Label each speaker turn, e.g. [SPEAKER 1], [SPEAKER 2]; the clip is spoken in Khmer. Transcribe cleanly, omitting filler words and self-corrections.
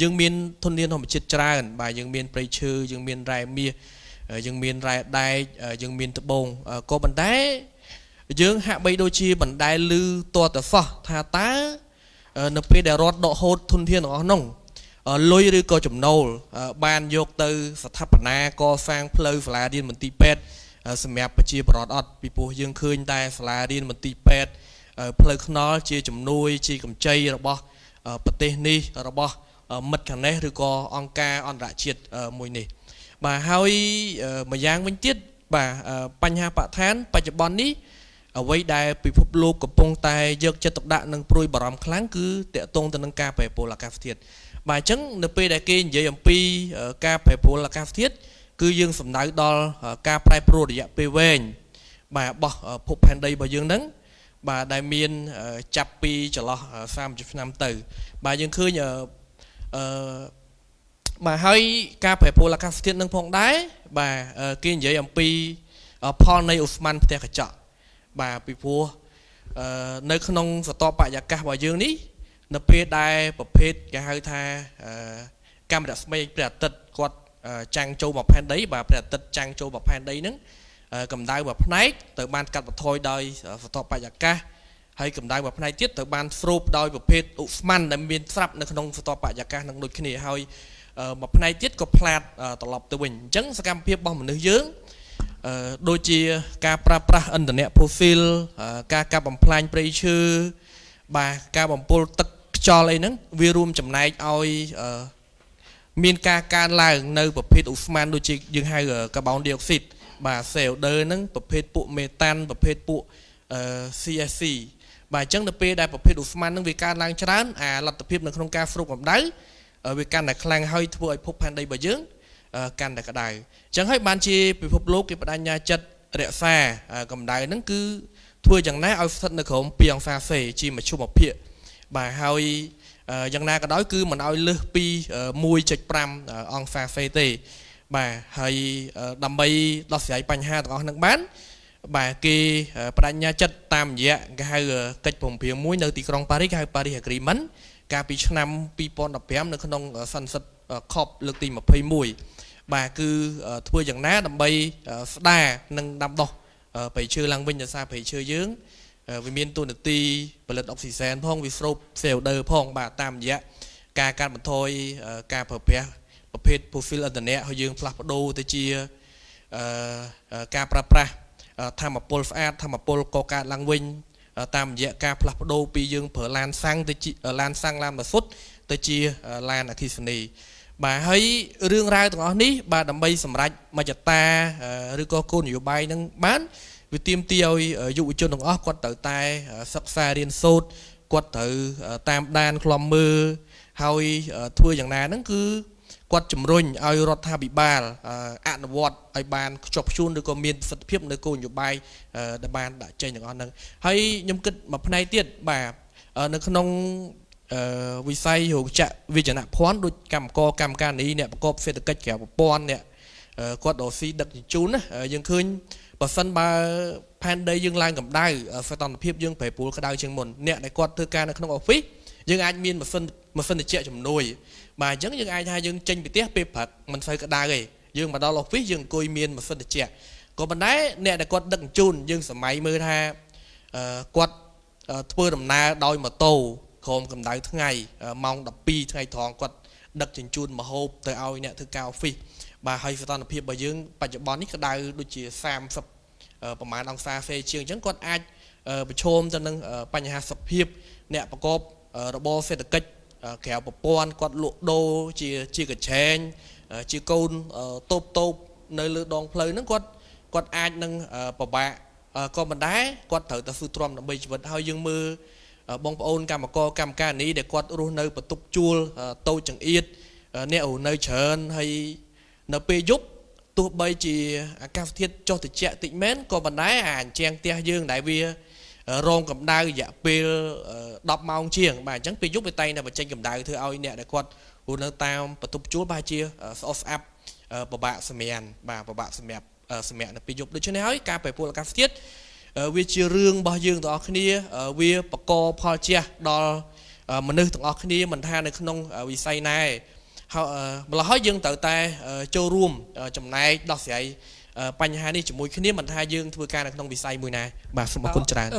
[SPEAKER 1] យើងមានធនធានធម្មជាតិច្រើនបាទយើងមានព្រៃឈើយើងមានរ៉ែមាសយើងមានរ៉ែដែកយើងមានត្បូងក៏ប៉ុន្តែយើងហាក់បីដូចជាបណ្ដែលឮតតសោះថាតើនៅពេលដែលរដ្ឋដកហូតធនធានទាំងអស់នោះលុយឬក៏ចំណូលបានយកទៅស្ថាបនាកសាងផ្លូវសាលារៀនមន្ទីរពេទ្យសម្រាប់ប្រជាពលរដ្ឋអត់ពីព្រោះយើងឃើញតែសាលារៀនមន្ទីរពេទ្យផ្លូវថ្នល់ជាជំនួយជាកម្ចីរបស់ប្រទេសនេះរបស់មិត្តខាងនេះឬក៏អង្គការអន្តរជាតិមួយនេះបាទហើយម្យ៉ាងវិញទៀតបាទបញ្ហាបរិស្ថានបច្ចុប្បន្ននេះអ្វីដែលពិភពលោកកំពុងតែយកចិត្តទុកដាក់និងព្រួយបារម្ភខ្លាំងគឺតកតងទៅនឹងការប្រែប្រួលអាកាសធាតុបាទអញ្ចឹងនៅពេលដែលគេនិយាយអំពីការប្រែប្រួលអាកាសធាតុគឺយើងសំដៅដល់ការប្រែប្រួលរយៈពេលវែងបាទរបស់ភពផែនដីរបស់យើងហ្នឹងបាទដែលមានចាប់ពីចន្លោះ30ឆ្នាំទៅបាទយើងឃើញអឺបាទហើយការប្រែប្រួលអាកាសធាតុនឹងផងដែរបាទគេនិយាយអំពីផលនៃឧស្ម័នផ្ទះកញ្ចក់បាទពីព្រោះនៅក្នុងសតបរិយាកាសរបស់យើងនេះនៅពេលដែលប្រភេទគេហៅថាកាំរស្មីព្រះអាទិត្យគាត់ចាំងចូលមកផែនដីបាទព្រះអាទិត្យចាំងចូលមកផែនដីហ្នឹងកម្ដៅមួយផ្នែកទៅបានកាត់បន្ថយដោយសតបរិយាកាសហើយកម្ដៅមួយផ្នែកទៀតទៅបានស្រូបដោយប្រភេទឧស្ម័នដែលមានស្រាប់នៅក្នុងសតបរិយាកាសនឹងដូចគ្នាហើយមួយផ្នែកទៀតក៏ផ្លាតត្រឡប់ទៅវិញអញ្ចឹងសកម្មភាពរបស់មនុស្សយើងដូចជាការប្រើប្រាស់ឥន្ធនៈផូស៊ីលការកាប់បំផ្លាញព្រៃឈើបាទការបំពុលទឹកខ្យល់អីហ្នឹងវារួមចំណែកឲ្យមានការកើនឡើងនៅប្រភេទឧស្ម័នដូចជាយើងហៅកាបូនឌីអុកស៊ីតបាទ CO2 ហ្នឹងប្រភេទពួកមេតានប្រភេទពួក CFC បាទអញ្ចឹងនៅពេលដែលប្រភេទឧស្ម័នហ្នឹងវាកើនឡើងច្រើនអាលទ្ធភាពនៅក្នុងការស្រូបកម្ដៅវាកាន់តែខ្លាំងហើយធ្វើឲ្យភពផែនដីរបស់យើងកាន់តែក្ដៅអញ្ចឹងហើយបានជាពិភពលោកគេបដិញ្ញាចិត្តរក្សាកម្ដៅហ្នឹងគឺធ្វើយ៉ាងណាឲ្យស្ថិតនៅក្រោម2អង្សាសេជាមធ្យមភាគបាទហើយយ៉ាងណាក៏ដោយគឺមិនឲ្យលើសពី1.5អង្សាសេទេបាទហើយដើម្បីដោះស្រាយបញ្ហាទាំងអស់ហ្នឹងបានបាទគេបដិញ្ញាចិត្តតាមរយៈគេហៅកិច្ចព្រមព្រៀងមួយនៅទីក្រុងប៉ារីសគេហៅ Paris Agreement កាលពីឆ្នាំ2015នៅក្នុងសន្និសីទ COP លើកទី21បាទគឺធ្វើយ៉ាងណាដើម្បីស្ដារនិងដាំដុះព្រៃឈើឡើងវិញដោយសារព្រៃឈើយើងវាមានតួនាទីផលិតអុកស៊ីសែនផងវាស្រូប CO2 ផងបាទតាមរយៈការកាត់បន្ថយការប្រើប្រាស់ប្រភេទ fossil ឥន្ធនៈហើយយើងផ្លាស់ប្ដូរទៅជាការប្រើប្រាស់ធម្មពលស្អាតធម្មពលកកើតឡើងវិញតាមរយៈការផ្លាស់ប្ដូរពីយើងប្រើឡានសាំងទៅជាឡានសាំងឡានម៉ាស៊ុតទៅជាឡានអគ្គិសនីបាទហើយរឿងរ៉ាវទាំងអស់នេះបាទដើម្បីសម្រេចមជ្ឈតាឬក៏គោលនយោបាយនឹងបានវាទាមទារឲ្យយុវជនទាំងអស់គាត់ត្រូវតែសិក្សារៀនសូត្រគាត់ត្រូវតាមដានឃ្លាំមើលហើយធ្វើយ៉ាងណាហ្នឹងគឺគាត់ជំរុញឲ្យរដ្ឋាភិបាលអនុវត្តឲ្យបានខ្ជាប់ខ្ជួនឬក៏មានប្រសិទ្ធភាពនៅគោលនយោបាយដែលបានដាក់ចេញទាំងអស់ហ្នឹងហើយខ្ញុំគិតមួយផ្នែកទៀតបាទនៅក្នុងវិស័យរោងចក្រវិជ្ជាភ័ណ្ឌដូចកម្មករកម្មការនីអ្នកប្រកបសេដ្ឋកិច្ចក្រៅប្រព័ន្ធអ្នកគាត់រកស៊ីដឹកជញ្ជូនណាយើងឃើញបើសិនបើផែនដីយើងឡើងកម្ដៅសីតុណ្ហភាពយើងប្រែប្រួលក្ដៅជាងមុនអ្នកដែលគាត់ធ្វើការនៅក្នុង office យើងអាចមានម៉ាស៊ីនត្រជាក់ជំនួយបាទអញ្ចឹងយើងអាចថាយើងចេញពីផ្ទះពេលព្រឹកមិនសូវក្ដៅទេយើងមកដល់ office យើងអង្គុយមានម៉ាស៊ីនត្រជាក់ក៏ប៉ុន្តែអ្នកដែលគាត់ដឹកជញ្ជូនយើងសម័យមើលថាគាត់ធ្វើដំណើរដោយម៉ូតូក្រោមកម្ដៅថ្ងៃម៉ោង12ថ្ងៃត្រង់គាត់ដឹកជញ្ជូនម្ហូបទៅឲ្យអ្នកធ្វើការ office បាទហើយសីតុណ្ហភាពរបស់យើងបច្ចុប្បន្ននេះក្ដៅដូចជា30ប្រហែលអង្សាសេជាងអញ្ចឹងគាត់អាចប្រឈមទៅនឹងបញ្ហាសុខភាពអ្នកប្រកបរបរសេដ្ឋកិច្ចក្រៅប្រព័ន្ធគាត់លក់ដូរជាកញ្ឆែងជាកូនតូបតូបនៅលើដងផ្លូវហ្នឹងគាត់អាចនឹងពិបាកក៏មិនដែរគាត់ត្រូវតែស៊ូទ្រាំដើម្បីជីវិតហើយយើងមើលបងប្អូនកម្មករកម្មការនីដែលគាត់រស់នៅបន្ទប់ជួលតូចចង្អៀតអ្នករស់នៅច្រើនហើយនៅពេលយប់ទោះបីជាអាកាសធាតុចុះត្រជាក់តិចមែនក៏បណ្ដែរអាអញ្ចាំងផ្ទះយើងដែលវារងកម្ដៅរយៈពេល10ម៉ោងជាងបាទអញ្ចឹងពេលយប់វាតែងតែបញ្ចេញកម្ដៅធ្វើឲ្យអ្នកដែលគាត់រស់នៅតាមបន្ទប់ជួលប្រហែលជាស្អុះស្អាប់ពិបាកសម្រានបាទពិបាកសម្រាប់សម្រាប់នៅពេលយប់ដូច្នេះហើយការប្រែប្រួលអាកាសធាតុវាជារឿងរបស់យើងទាំងអស់គ្នាវាបកកផលជះដល់ មនុស្សទាំងអស់គ្នាមិនថានៅក្នុងវិស័យណាឯងហើយម្ល៉េះហើយយើងត្រូវតែចូលរួមចំណែកដោះស្រាយបញ្ហានេះជាមួយគ្នាមិនថាយើងធ្វើការនៅក្នុងវិស័យមួយណាបាទសូមអរគុណច្រើន។